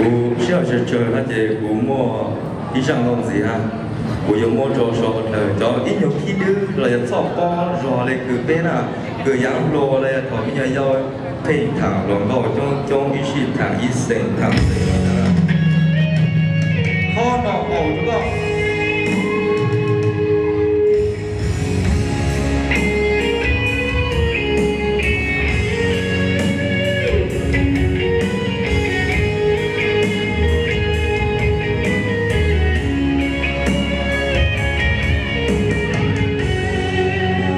Kuv sij hawm tsawg tsawg no ces kuv muaj ib zaj nkauj ntxiv na, kuv yuav muab rau sau dlawg cov ib nyuag khib dwb los yog txhoj pob zog li kws peb na, kws yav luag los yog thaum me nyuam yaus pheej tham hluas nkauj coob coob ib sij tham ib xeem tham xeem no na. Qhov no haum rau koj.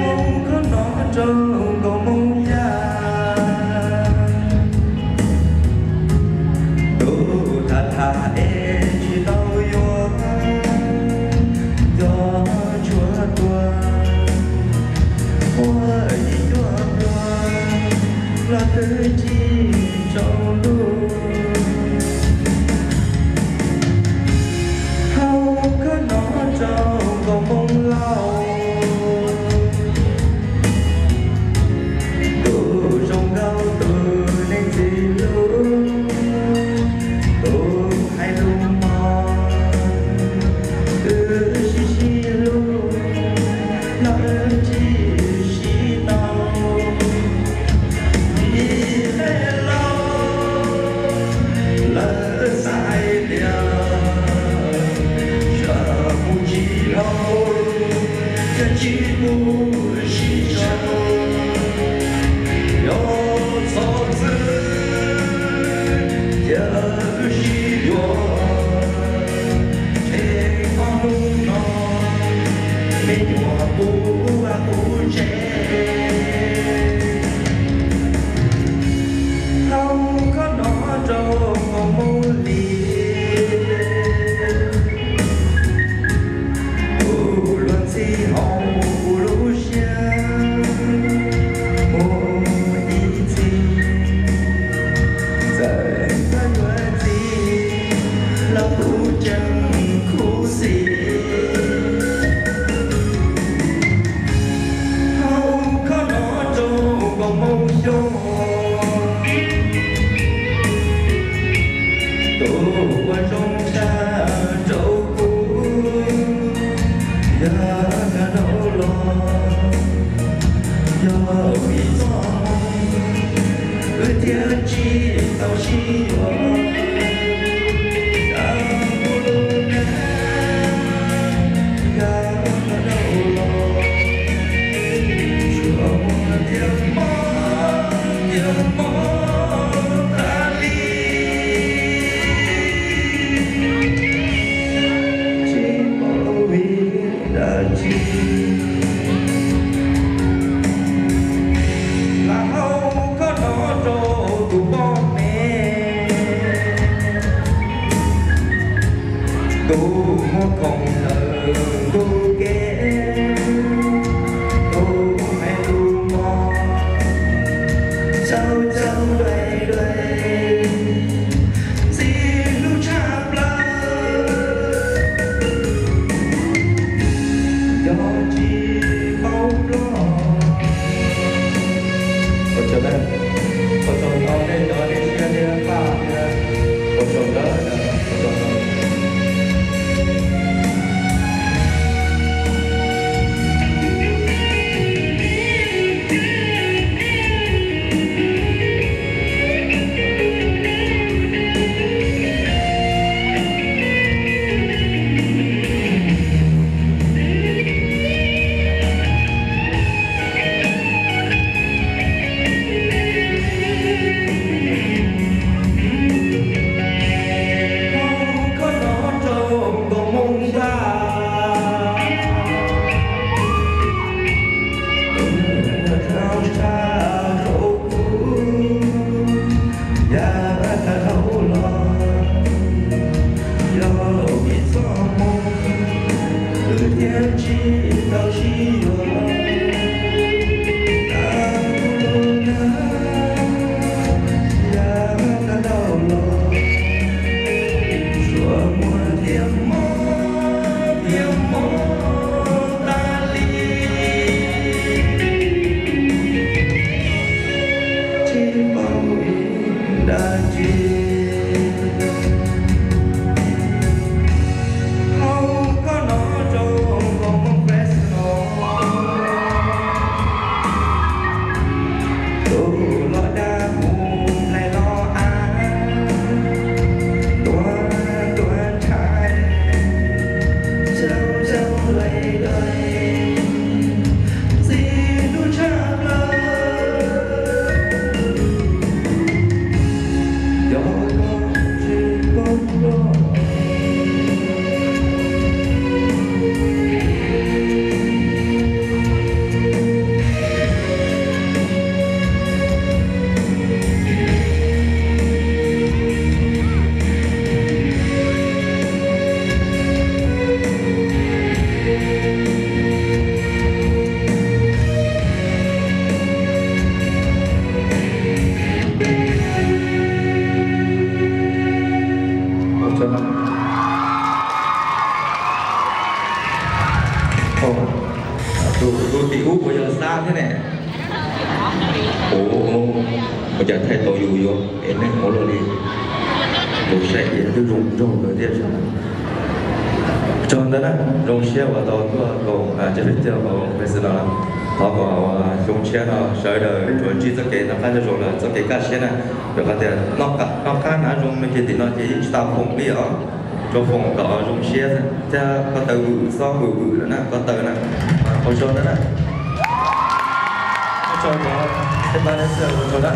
Ua khov no rau nkauj Hmoob Yaj, tus tham tham es tsis tau yuav, cov tshuav tuag, muaj yim cuaj pluag los twb tsis tsaus ntuj. Hau khov no rau nkauj Hmoob Lauj, tus zoo nkauj tus neeg txiv hlub, tus hais lus mos, wb sib sib hlub los wb tsis sib tau. Vim peb laus lawv xav hais tias sawv mus tsis dhau, yog tsis mus sib sau, yog txhob txwv cia wb sib yuav. Tseg ob hnub no me nyuam kuv ua kuv tsev. Hau khov no rau nkauj Hmoob Lis, kuv luag ntxhi hauv kuv lub siab, mus ib txhis, txawm koj yuav txiv los kuv tseem khuv xim. Hau khov no rau nkauj Hmoob Xyooj, tus uas zoo tshaj rau kuv, yog koj dhau los, yog vim txoj hmoo wb thiaj tsis tau sib yuav. Koj kuv lub neej, koj dhau los, tsuas muaj tias mob, tias mob tas li. Tsis paub vim dab tsi, lam hau khov no rau tus poj niam, tus muaj khoom ntawm ntuj kev, tus hais lus mos, caug caug duav duav, ntxim hlub tshaj plaws, yog tsis paub loj. Ua tsaug ntau nej cov nej siab nej npaj thiab, ua tsaug ntau, ua tsaug ntau. Tus tim ub puas yog Xab thiab ne? Ua cas thaij tau yus yuav es neeg ua luaj li. Tus saib ib twb zoo nraug kawg thiab. Tsaug ntawd na, zoo siab uas tau tuaj koom cov phooj ywg koom peb xwb no. Thov kom xyoo tshiab no sawv daws tsuas ntsib txoj kev noj qab nyob zoo los txoj kev kaj siab na. Rau qhov tias noj qab hnav zoo no ces tim no ces yeej tsis tau foom li os. Tsuas foom kom zoo siab thiab ko taw vwm, xob vwm vwm lawm na, ko taw na. Ua tsaug ntau na. Ua tsaug na.